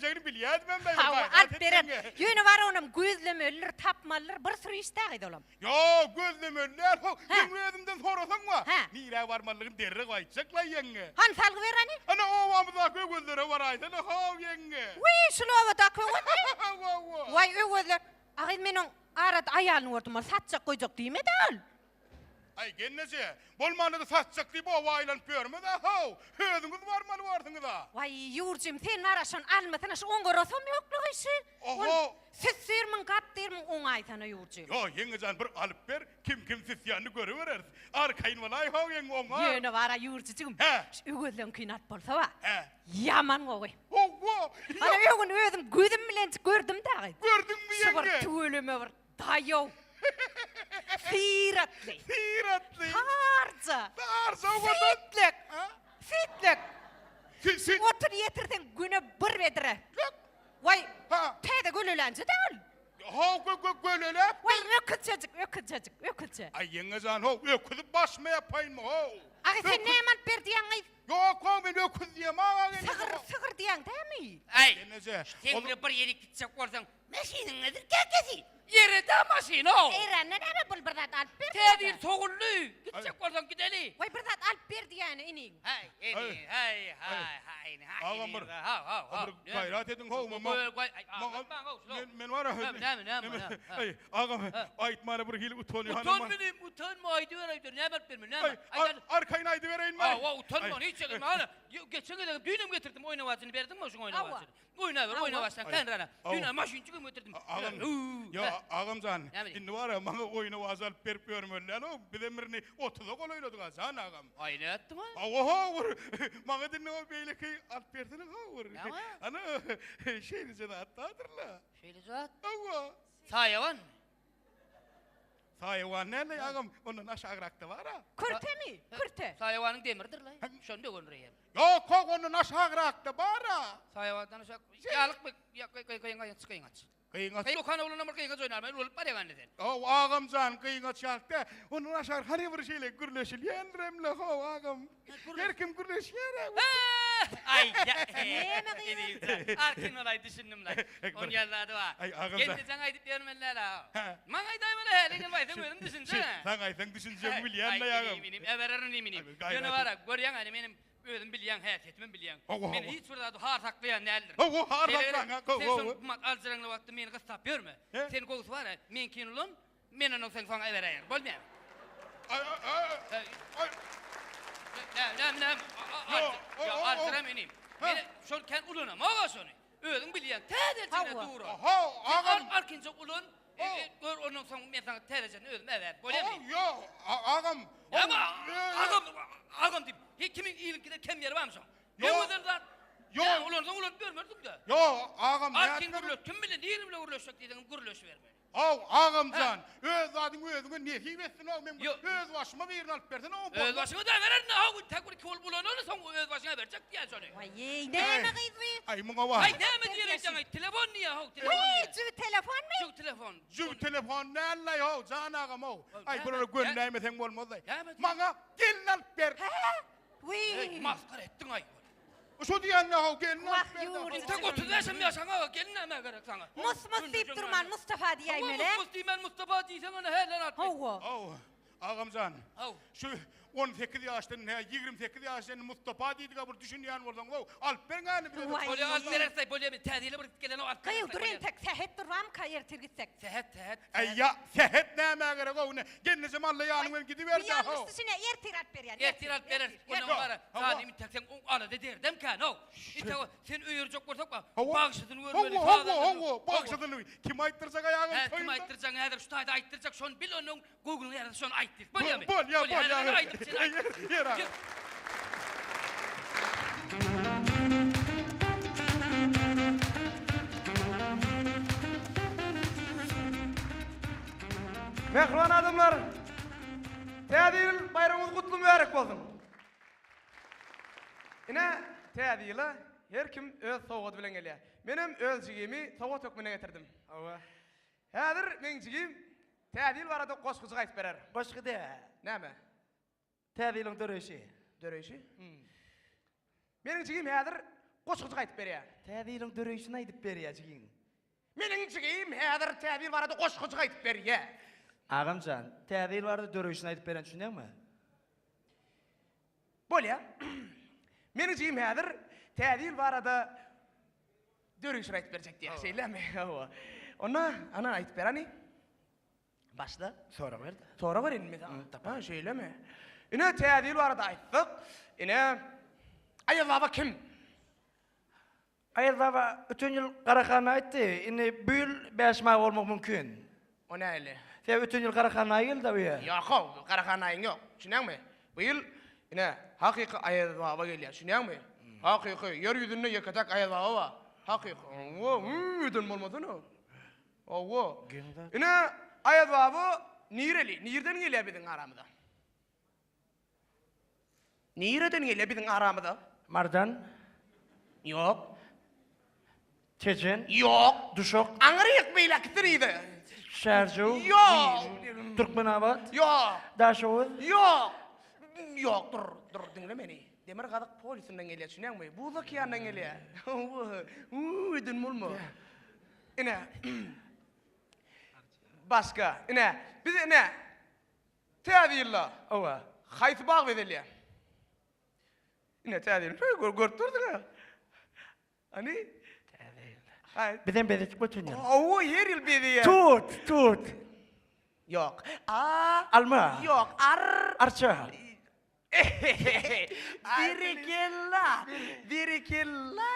berjegini bilýädim hem Hawa, alyp berer. Ýöne bar onam gözlemelidir, tapmalydyr, bir sürü iş dagy olam. Ýok, gözlemeli däl, ho, Hä. meň özümden sorasaň wa, Hä. nirä barmalydygyny derrew aýtjak-laý ýeňňe. Hany salgy ber hany. Ana, obamyzdaky öwezlere baraýsana, how, ýeňňe. Wiý, şul obadaky öwezmi? Hawa. Waý, öwezler. A gyz, men oň arada aýalyny gördüm, ol satjak goýjak diýmedi ol. Aý, gelneje, bolmanda-da satjak diýip oba aýlanyp ýörmez-ä, how! Özüňiz barmaly borsuňyz-a! Waý, ýurjum, sen bara şony almasana, şu oňarasam ýoklugy şi. Oho! Süsdürmiň, gapdyrmyň, oňaýsana, ýurjum. Ýo, ýeňňe jan, bir alyp ber, kim-kim süsýänini görübereris. Arkaýyn bolaý, how, ýeňňe, oňar. Ýöne bara, ýurjujygym, Hä? şu öwezleňkini alyp bolsa bar, Hä? ýaman gowy. Howwa! Ana, öňüni özüm gözüm bilenjik gördüm dagy. Gördüňmi, Şu bir ýeňňe? tüweleme bir Daýaw. Syratly. Syratly. Sarja. Sarja owadan. Süýtlek. Süýtlek. Süýt süýt. Otur ýetirseň güne bir bedre. Waý. Ha. Täze gölelänje däl ol. How gö gö göleläp. Waý öküzçejik, öküzçejik, öküzçe. Aý ýeňňe jan how öküzi başyma ýapaýynmy how. Agy sen näme alyp ber diýýäň gyz? Ýok how men öküz diýem aga gelneje. Sygyr, sygyr diýýäň dämi? Aý. Gelneje. Sen bile bir ýere gitjek bolsaň Maşynyň nedir käkesi? Ýere-dä maşyn-ow! Eýranda näme bul bir zat alyp ber Täze ýyl soguldy. Gitjek bolsaň gideli. Waý bir zat alyp ber diýýäni iniň. Häý, ini, häý, häý, häý, ini, häý, Agam bir, haw, haw, haw. bir gaýrat ediň how, mama. Maňa, men, men bar-a. Näme, näme, näme? Aý, agam, aýtmana bir hili utanýanym bar. Utanma inim, utanma, aýdyber, aýdyber, näme alyp bermeli, näme? Aý, arkaýyn aýdybereýinmi? Hawa, utanma, hiç ýerde, mana, geçen gezegem düýnem getirdim oýnawajyny, berdiňmi şuň oýnawajyny? Oýnaber, oýna başlan kän rana. Düýn maşynçy kim getirdim. Agam, ýa agamjan, indi bar-a maňa oýnawajy alyp berip ýörmeli däl-ow. Bizem birini otuza golaýladyk-a, jan agam. Aý, nätdiň-aý? Hawa, bir maňa indi o beýleki alyp bersene, hawa bir. Ana, şeýleje zat bardyr-la. Şeýle zat? Hawa. Saýawanmy? Saýawan näle agam, ondan aşagrakda bar-a. Kürtemi? Kürte. Saýawanyň demiridir-laý. Şony döwenreýem. Ýok, hok, ondan aşagrakda bar-a. Saýawandan aşak. Ýalykmy? Gyňaç, gyňaç. Gyňaç. Gyň okan oglanam bir gyňaç oýnar. Men bolup barýan indi sen. How, agam jan, gyňaç ýalyk dä. Ondan aşagrak hany bir şeýle gürleşilýändirem-le, how, agam. Her kim gürleşýär-ä. Aý, Näme gyňaç? Arkin bolaý, düşündim-laý. Oň ýaly zady bar. Aý, agam jan. Gelnejeň aýdyp ýörmeli-dä-le. Maňa aýdaýmaly, häli gelip aýtsaň özüň düşünjek. Saňa aýtsaň düşünjegimi bilýän-le, agam. Aý, inim, inim, äbererin inim, inim. Ýöne bar-a, görýäň hany menem özüm bilýäň, häsiýetimem bilýäň. Men hiç bir zady har saklaýan däldirin. Hawa, har saklaň, Sen şoň aljyraňly wagtda meni gyssap ýörme. Sen gowusy bar-a, meňkini ulan, Men ony sen soň äberäýerin. Bolmaýarmy? Aý, aý, aý. Näme, näme, näme? Ýok, aljyram inim. Men şol kän ulanamok-a şony. Özüň bilýäň, täzejine dur. Ho, agam. Arkinje ulan. Gör, ondan soň men saňa täzejini özüm äberip bolýarmy? Ýok, agam. Näme, agam, agam diýip, hiç kimiň iliňkiden kem ýeri barmy şoň? Ne gözel zat. Ýok, ulansaň ulanyp görmerdiň-dä. Ýok, agam. Arkin gürleş, kim bilen, nirem bilen gürleşjek diýseňem gürleşibermeli. Haw, agam jan, öz zadyňy özüňe nesip etsin-ow, men öz başyma birini alyp bersene-ow, bolmaz. Öz başyňa da bererin-ä, haw, tek bir iki bolup ulanaly, soň öz başyňa berjek diýýän şony. Waý-eý, näme gyz bu? Aý, muňa bar. Aý, näme diýer eýseň, aý, telefon diýýä, haw, telefon Wiý, diýýä. jübi telefonmy? Jübi telefon. Jübi telefon däl-laý, haw, jan agam-ow. Aý, bulara gönläýmeseň bolmaz-aý. Näme diýýä? Maňa gelin alyp ber. Hä? Wiý. Eý, masgara etdiň-aý. Şo diýende how gelin Wah, alyp berdi. ýurdy. Entek 35 hem ýaşaňa gelin nämä gerek saňa? Mus mus diýip durman Mustafa diýäýmeli. Mus mus diýmän Mustafa diýseň ony hälden alyp. Hawa. Haw, agamjan. Haw. Şu 18 ýaşdan hä 28 ýaşdan Mustafa diýdik-ä bir düşünýän bolsaň how, alyp beriň häli bize. Waý. Bolýa alyp bereris-aý, bolýa men täze ýyla bir gidip gelenok alyp Gyýw bereris-aý, dur bolýa. entek sähet durmamyka ertir gitsek. Sähet, sähet. Äý ýa, sähet nämä gerek how ine. Gelnejem Alla ýanyň bilen Bu gidiberdi-ä how. ýalňyşdy şine ertir alyp berýän. Ertir alyp bereris. Ertir. Ondan bara Hawa. zadymy itekseň oň alada derdem kän-ow. Itek sen öýerjek bolsak bak, Hawa. bagşysyny görmeli, Hawa, hawa, sazandasyny. hawa, bagşysyny kim aýtdyrjak aýagyny Hä, kim toýunda? aýtdyrjaň häzir şu taýda aýtdyrjak, şony bil onnoň göwnüňe ýarasa şony aýt diýip. Bolýamy? Bolýa, Bolýa, bolýa. häzir aýdyp sen aýt. Ýer aga. Ýer. Mähriban adamlar! Täze ýyl baýramyňyz gutly mübärek bolsun! Ine, Täze ýyla her kim öz sowgady bilen gelýär. Menem öz jigimi sowgat hökmünde getirdim. Hawa. Häzir meň jigim Täze ýyl barada goşgujyk aýdyp berer. Goşgy däl. Näme? Täze ýylyň döreýşi. Döreýşi? Meniň jigim häzir. Goşgujyk aýdyp berýär. Täze ýylyň döreýşini aýdyp berýär jigiň. Meniň jigim häzir Täze ýyl barada goşgujyk aýdyp berýär. Agamjan, Täze ýyl barada döreýşini aýdyp beren düşünýäňmi? Bolýar. Meniň jigim häzir Täze ýyl barada döreýşini aýdyp berjek diýýär. Şeýlemi? Hawa. Onda, ana aýdyp ber hany. Başla. Sorag ber. Sorag ber indi. Ha, şeýlemi? Ine Täze ýyl barada aýtsak, ine Aýaz baba kim? Aýaz baba öten ýyl Garahan aýtdy, indi bu ýyl Bäşim aga bolmak mümkin. O nähili? Sebäbi öten ýyl Garahan aýy geldi öýe. Ýok-ow, Garahan aýyň ýok. Düşünýäňmi? Bu ýyl ine hakyky Aýaz baba gelýär. Düşünýäňmi? Hakyky, ýer ýüzünde ýeke-täk Aýaz baba bar. Hakyky. Hawa, öýden bolmasana. Hawa. Ine, Aýaz baba nireli? Nirden gelýär biziň aramyza? Nireden gelýär biziň aramyza? Mardan. Ýok. Tejen. Ýok. Duşak. Aňryk beýläk siride. Çärjew. Ýok. Türkmenabat. Ýok. Daşoguz. Ýok. Ýok, dur, dur, diňle meni. Demirgazyk polýusyndan gelýär, düşünýäňmi? Buz okeandan gelýär. Hawa, eden bolma. Ine. Başga, ine, biz ine Täze ýylda Hawa. haýsy bag bezelýär? Ine täze ýyl. Şöyle gör, görüp durdyň-a. Hany? Täze ýylda. Haý. Bizem bezetdik öten ýyl. Hawa, her ýyl bezeýär. Tut, tut. Ýok. A. Alma. Ýok. Ar. Arça. Berekella! Berekella!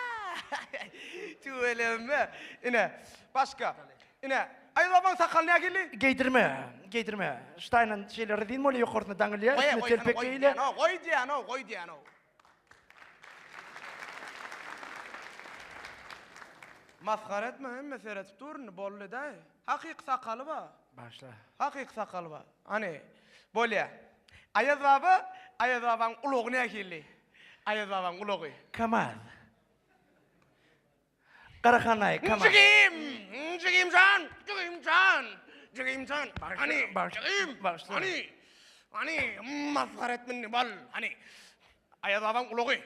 Tüweleme. Ine, başga. Ine, Aýaz babaň sakaly nähili? Geýdirme, geýdirme. Ştaýnan şeýle rezin bolýar, ýokarsyna daňylýar, üstüne telpek geýilýär. Goý diýýän-ow, goý diýýän-ow. Masgara etme, hemme seredip dur indi, boldy daý. Hakyky sakaly bar. Başla. Hakyky sakaly bar. Hany, bolýa. Aýaz baba, Aýaz babaň ulagy nähili? Aýaz babaň ulagy. Kamaz. Garahan aý, Kamaz. Jigim! Jigim jan! Jigim jan! Jigim jan! Hany, jigim! Hany, hany, masgara etme indi, bol, hany. Aýaz babaň ulagy.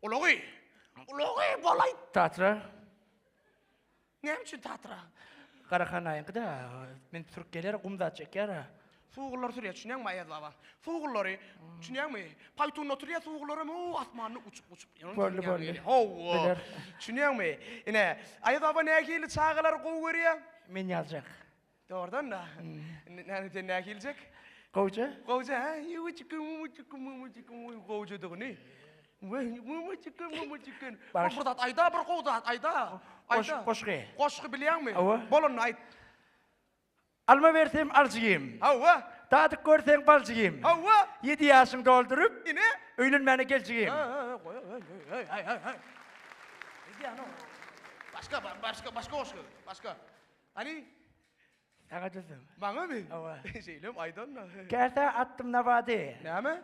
Ulagy. Ulagy, bolaý. Tatra. Näme üçin Tatra? Garahan aýyňky-da, men sürüp geler, gum zat çekýär-ä. Sugullary sürýär, düşünýäňmi Aýaz baba? Sugullary, düşünýäňmi? Paýtunda oturýar, sugullaram o asmanda uçup-uçup. Boldy, boldy. Hawa. Biler. Düşünýäňmi? Ine, Aýaz baba nähili çagalary gowy görýär? Men ýaljak. Dogrudan-da. Näme sen nähiljek? Gowja. Gowja, hä? Gowjadygyny. Bir zat aýda, bir gowy zat aýda. Aýda. Goşgy. Goşgy bilýäňmi? Hawa. Bolanyny aýt. Alma bersem aljygym. Hawa. Dadyp görseň baljygym. Hawa. Ýedi ýaşyň dolduryp. Ine. Öýlenmäne geljigim. Başga, başga, başga goşgy. Başga. Hany? Saňa düzüm. Maňamy? Hawa. Şeýlemi aýdanda. Käsä atdym nabady. Näme?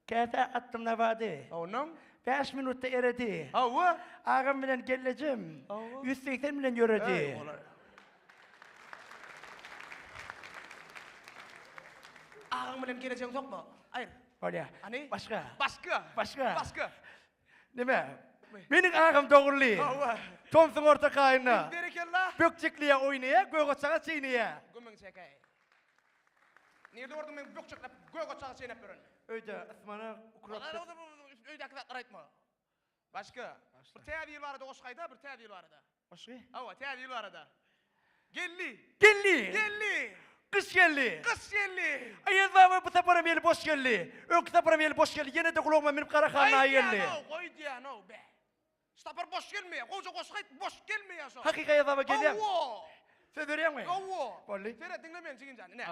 Käsä atdym nabady. Onnoň? Bäş minutda eredi. Hawa. Agam bilen gelnejem. Hawa. 180 bilen ýöredi. Eý, olar. Agaň bilen gelnejeňi sokma. Aýyr. Bolýa. Hany? Başga. Başga. Başga. Başga. Neme? Meniň agam dogruly. Hawa. Tomsuň orta kaýyna. Berekella. Bökjekliýä oýnaýa, gök oçaga çeýneýä. Gümüň çekäý. Nirde gördüň meň bökjekläp gök oçaga çeýnäp ýörenimi? Öýde ysmanak, ukrop. Öýdäki zatlary aýtma. Başga. Bir täze ýyl barada goşgy aýda, bir täze ýyl barada. Goşgy? Hawa, täze ýyl barada. Geldi. Geldi. Geldi. Gyş geldi. Gyş geldi. Aýaz baba bu saparam eli boş geldi. Öňki saparam eli boş geldi. Ýene-de gulagyma münüp Garahan aýy geldi. Goý diýýän-ow, goý diýýän-ow, be. Şu sapar boş gelmeýär. Gowja goşgy aýt, boş gelmeýär şo. Hakyky Aýaz baba gelýärmi? Hawa. Söz berýäňmi? Hawa. Boldy. Seret, diňle meni jigim jan, ine.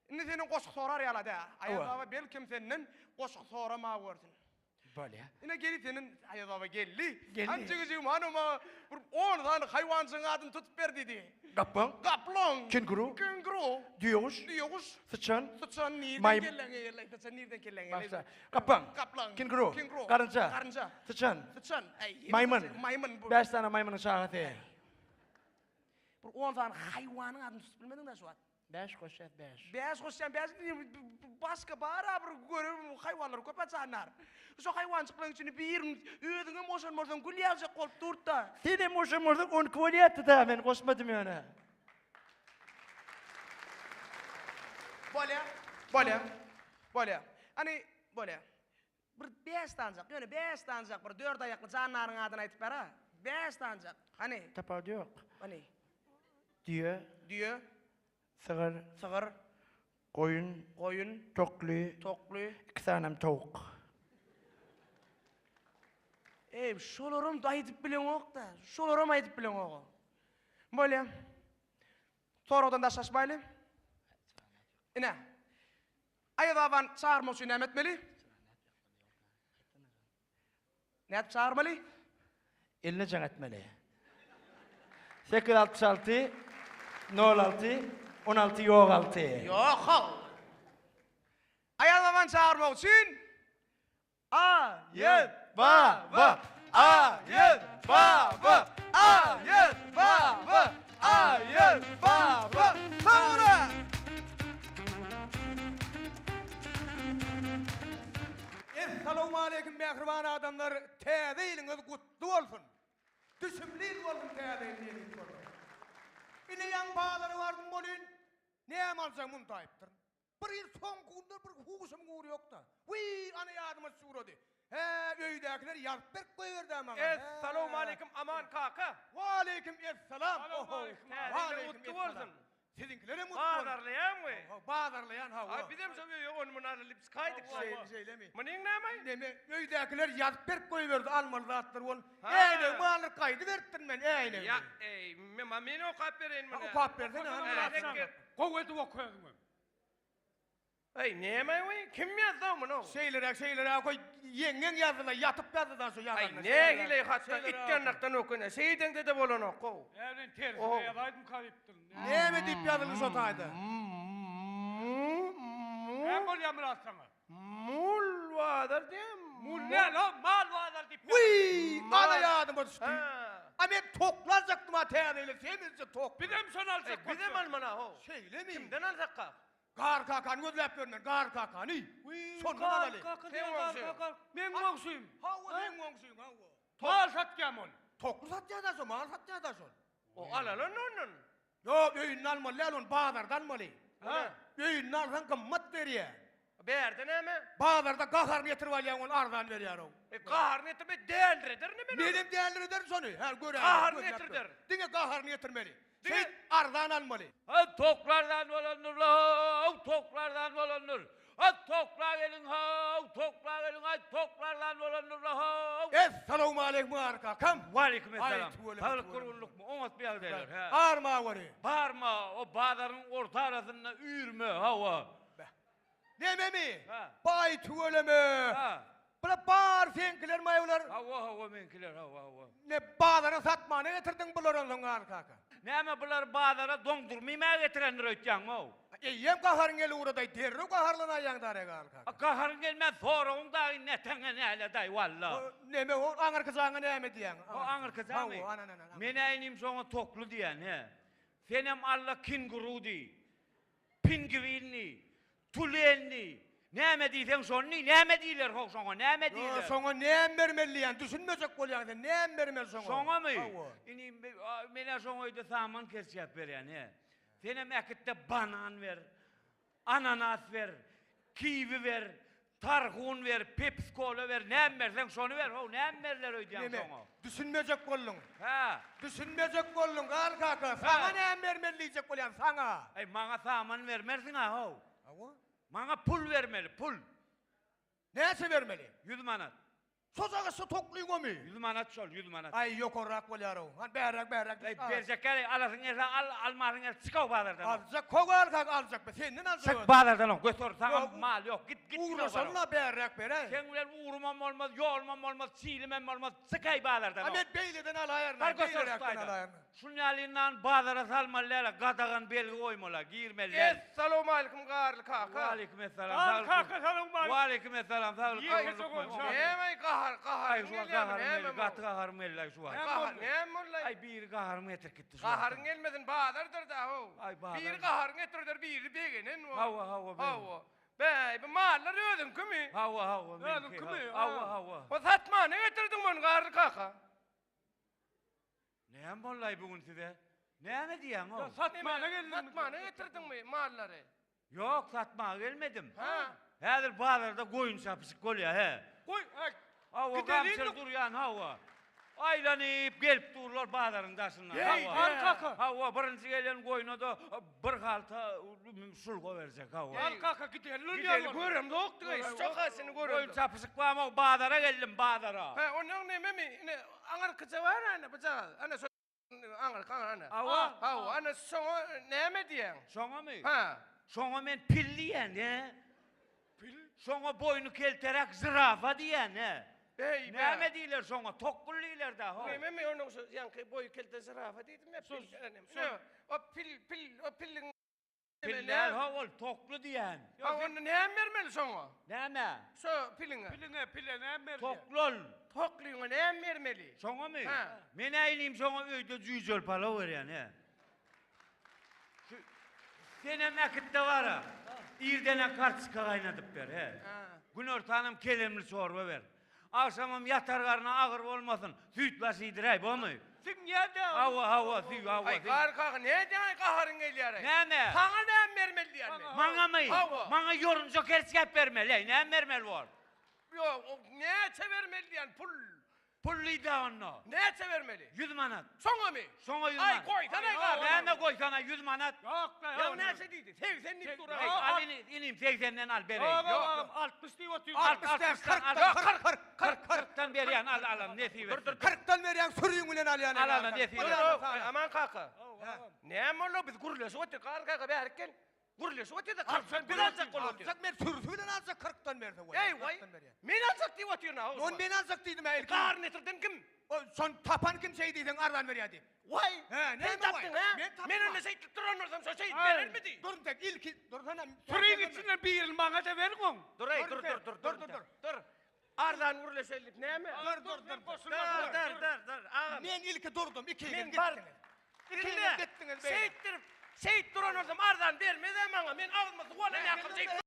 Indi senden goşgy sorar ýaly-a dä. Aýaz baba belkem senden goşgy sorama görsün. Bolýa. Ine gelip senden Aýaz baba geldi. Geldi. Hany jigijigim hany maňa bir on sany haýwanjygyň adyny tutup ber diýdi. Gaplaň. Gaplaň. Kenguru. Kenguru. Düýeguş. Düýeguş. Syçan. Syçan nirden Maý- kelläňe geldi? Syçan nirden kelläňe geldi? Başla. Gaplaň. Gaplaň. Kenguru. Kenguru. Garynja. Garynja. Syçan. Syçan. Äý, Maýmyn. Maýmyn. Bu. Bäş sany maýmynyň çagasy. Bir on sany haýwanyň adyny tutup bilmediň-dä şu wagt. Bäş goşýas bäş. Bäş goşýan bäş başga bar-a bir görew haýwanlar köp-ä jandar. Şo haýwanjyklaryň içinde birini özüňem goşan bolsaň gül ýaljak bolup dur-da. Senem goşan bolsaň onki bolýardy-da, men goşmadym ýöne. Bolýa, bolýa, bolýa. Hany, bolýa. Bir bäş sanjak, ýöne bäş sanjak bir dört aýakly jandaryň adyny aýdyp ber-a. Bäş sanjak. Hany. Tapawudy ýok. Hany. Düýe. Düýe. Sygyr. Sygyr. Goýun. Goýun. Tokly. Tokly. Iki sanam towuk. Eý, şolaram aýdyp bileňok-da. Şolaram aýdyp bileňok-a. Bolýa. Soragdan daşlaşmaýly. Ine. Aýaz babany çagyrmak üçin näme etmeli? Nädip çagyrmaly? Eline jaň etmeli. 866 06 16 ýok 6. Ýok how. Aýaz babany çagyrmak üçin A Y ba ba A Y ba ba A Y ba ba A Y ba ba Soňra! Essalawmaleýkim mähriban adamlar täze ýylyňyz gutly bolsun. Düşümli ýyl bolsun täze ýyl nesip bolsa. Ine ýaňy bazara bardym welin näme aljagymy undaýypdyryn. Bir ýyl soňky günler bir huşum gury ýok-da. Wiý, ana ýadyma düşüp ugrady. Hä, öýdäkiler ýazyp berip goýberdi-ä maňa. Essalawmaleýkim Aman kaka. Waleýkim essalam. Oho. Täze ýylyň gutly bolsun. Siziňkilerem gutly bolsun. Bazarlaýaňmy? Hawa, bazarlaýan hawa. Aý bizem şo öýe ony-muny alyp çykaýdyk. Şeýle, şeýlemi? Munyň näme? Neme, öýdäkiler ýazyp berip goýberdi almaly zatlar bol. Äýnegimi alyp gaýdyberipdirin men, äýnegimi. Ýa, eý, men okap bereýin muny. Okap bersene, hany. Gowy edip oka özüňem. Eý, näme we? Kim ýazdy muny? Şeýleräk, şeýleräk oka. Ýeňňeň ýazdy-la, ýatyp ýazdy-da şu ýazanyny. Aý, nähili hatda it ýanakdan okana. Şeýdeňde-de bolanok, how. Ä, men tersine ýazaýdymka diýipdirin. Näme diýip ýazyldy şo taýda? Näme bolýar Myrat saňa? Mul bazar diýen. Mul näl, o mal bazar diýip. Wiý, ana ýadyma düşdi. A men tokly aljakdym-a täze ýyla, semizje tokly. Bizem şony aljak bolsak. Bizem almaly-a, how. Şeýlemi? Kimden alsakka? Gar kakany gözläp ýörün men, gar kakany. Şondan alaly. Gar kaka diýen gar kaka. Meň goňşym. Hawa, seň goňşyň, hawa. Mal satýam ol. Tokly satýa-da şo, mal satýa-da şol. O alaly onda ondan. Ýok, öýünde almaly däl, ony bazarda almaly. Ha. Öýünde alsaň gymmat berýä. Bärde näme? Bazarda gaharyny getirip alýaň, ony arzan berýär-ow. E, gaharyny getirme, dälirederin men ony. Menem dälirederin şony. Hä, göräýin. Gaharyny getirder. Diňe gaharyny getirmeli. Şeýt, arzan almaly. Ha, toklardan bolandyr, how, toklardan bolandyr. Ha, tokla geliň, how, tokla geliň, aý, toklardan bolandyr, how. Essalawmaleýkum Gary kakam. Waleýkim essalam. Aý, tüweleme, Saglyk tüweleme. gurgunlykmy? Oňatmy ýagdaýlar, hä? Barma weli. Barma, o bazaryň orta arasynda üýrme, hawa. Beh. Nememi? Ha. Baý tüweleme. Ha. Bula bar seňkilermi aý bular? Hawa, hawa, meňkiler, hawa, hawa. Ne bazara satmana getirdiň bulary onsoň Gary kaka? Näme bulary bazara doňdurma iýmäge getirendir öýtýäňmi-ow? Eýýäm gaharyň gelip ugradaý, derrew gaharlanaýýaň dara Gary kaka. A gaharyň gelmän soragyň dagy neteňe näledaý walla. O neme o aňyrky jaňa näme diýýäň? O aňyrky jaňmy? Hawa, ana, ana, ana. Men-ä inim şoňa tokly diýýän, he. Senem Alla kenguru diý. Pingwinni, tulenni, näme diýseň şony diý, näme diýler how şoňa, näme diýler? Ýo, şoňa näme bermeli diýýän, düşünmejek bolýaň sen, näme bermeli şoňa? Şoňamy? Hawa. Inim, men-ä şoňa öýde saman kerçäp berýän, he. Senem äkit-de banan ber, ananas ber, kiwi ber, Tarhun ber, pepsi kola ber, näme berseň şony ber, how, näme berler öýdýäň Neme, şoňa? düşünmejek bolduň. Hä. Düşünmejek bolduň, Garry kaka, saňa näme bermeli diýjek bolýan, saňa. Äý, maňa saman bermersiň-ä, how. Hawa. Maňa pul bermeli, pul. Näçe bermeli? Ýüz manat. Şojaga şu toklyňamy? Ýüz manat şol, ýüz manat. Aý, ýokarrak bolýar-ow. Hany, bärräk, bärräk. Äý, berjek ýaly, alasyň gelse al, almasyň gelse çyk-ow bazardan. Aljak, kow al, kaka, aljak. Senden aljak. Çyk bazardan-ow, göter, saňa mal ýok, git, git. Ugraşaly-la, bärräk beräý. Seň bilen ugrumam bolmaz, ýolumam bolmaz, çilimem bolmaz, çyk-äý bazardan-ow. A men beýleden alaýaryn-a, Bar göter şu beýleräkden taýdan. alaýaryn. Şun ýalyndan bazara salmaly däl, gadagan belgi goýmaly, girmeli däl. Essalawmalikim Garly kaka. Waleýkim essalam. Garly kaka salowmalikim. Waleýkim essalam. Saglyk. Ýeke goňşy. Näme gahar, gaharyň Aý şu wagt gelýärmi, gaharym näme geldi, bu? gaty gaharym geldi aý şu wagt. Gahar, näme boldy? Aý biri gaharymy getirip gitdi şu wagt. Gaharyň gelmesin, bazardyr da how. Aý bazar. Biri gaharyň getirder, biri begenen bor. Hawa, hawa, benim. Hawa. Bäý, bu mallar özüňkimi? Hawa, hawa, meňki. Özüňkimi? Hawa, hawa. O satmana getirdiň muny Garly kaka. Näme boldy-aý bu gün size? Näme diýýäň-ow? Satmana geldim. Satmana getirdiňmi mallary? Ýok, satmaga gelmedim. Hä? Häzir bazarda goýun çapyşyk bolýar, hä? Goý, äý. Hawa, Gideliň. gamçyl durýan, hawa. Aýlanyp gelip durlar bazaryň daşyndan. Heý, Hawa. Garly kaka. Hawa, birinji gelen goýna-da bir halta şulga berjek, hawa. Garly kaka gideli. Gideli göremzokdy, şu çakasyny Goýun göremzok. çapyşyk barmy, bazara geldim, bazara. Hä, onnoň nememi, ine, aňyrkyja bar ana, bujagaz. Ana şo aňyrky aňyr ana. Hawa. Hawa, ana şoňa näme diýýäň? Şoňamy? Hä. Şoňa men pil diýýän, he? Pil? Şoňa boýny kelteräk žirafa diýýän, he? Eý, bä. Näme diýler şoňa? Tokgul diýler-dä, ho. Nememi onuň şo ýaňky boýy kelte žirafa diýdim ýa pil. Şo, o pil, pil, o pilliň Pil däl, ho, ol tokly diýýän. Ha, onda näme bermeli şoňa? Näme? Şo piliňe. Piliňe, pile näme berýär? Toklol. Toklyňa näme bermeli? Şoňamy? Hä. Men-ä inim şoňa öýde jüýjeli palaw berýän, he. Şu senem äkit-de bar-a. Irdenem kartoşka gaýnadyp ber, he. Günortanam kelemli çorba ber. Agşamam ýatar garny agyr bolmasyn, süýtlaş iýdiräý, bormy? Siňýär-dä. Hawa, hawa, süý, hawa, Aý, süý. Garry kaka, nädýäň gaharyň gelýär-aý? Näme? Saňa näme bermeli diýýän men? Maňamy? Hawa. Maňa ýorunja kerçgäp bermeli-äý, näme bermeli bor? Ýok, o näçe bermeli diýýän, pul. Pully-da onda. Näçe bermeli? 100 manat. Şoňamy? Şoňa 100 Aý, manat. goýsana Garry. Näme goýsana 100 manat? Ýok-la, Ýa ýok. näçe diýdi? 80 diýip dur. Aý, al ini, inim 80-den al bereýin. Ýok, ýok, 60 diýip otyr. 60 däl, 60-dan al. 40-dan, 40, 40, 40, 40-dan berýän al, al, al, nesip etsin. 40-dan berýäň, sürüň bilen alýan. Al, al, nesip etsin. Ýok, Aman kaka. Näme boldy? Biz gürleşip otyr. Garry kaka bärik gel. Gürleşip otyr-da, 40-dan biz aljak bolup otyr. Alsak men sürüsi bilen aljak 40-dan berse bolýar. Eý, waý. Men aljak diýip otyryn-a. Ony men aljak diýdim-ä ilki. Garyn etirden kim? Şony tapan kim şeý diýseň arzan berýär diýip. Waý! Hä, Sen näme waý? tapdyň, hä? Men tapdym. Men onda şeýtip duran bolsam, şo şeýdip berermidi? Dur entek, ilki dursana. Süriň içinden birini maňa-da beriň oň. Dur, eý, dur, dur, dur, dur, dur, dur. Arzan gürleşeli diýip näme? Dur, dur, dur. Dur, dur, dur, dur, agam. Men ilki durdum, ikiňiz Men bar. gitdiňiz. Ikiňiz gitdiňiz beýle. Şeýtdirip, şeýdip duran bolsam arzan bermez-ä maňa. Men agzyma suw alan ýakym şeýdip.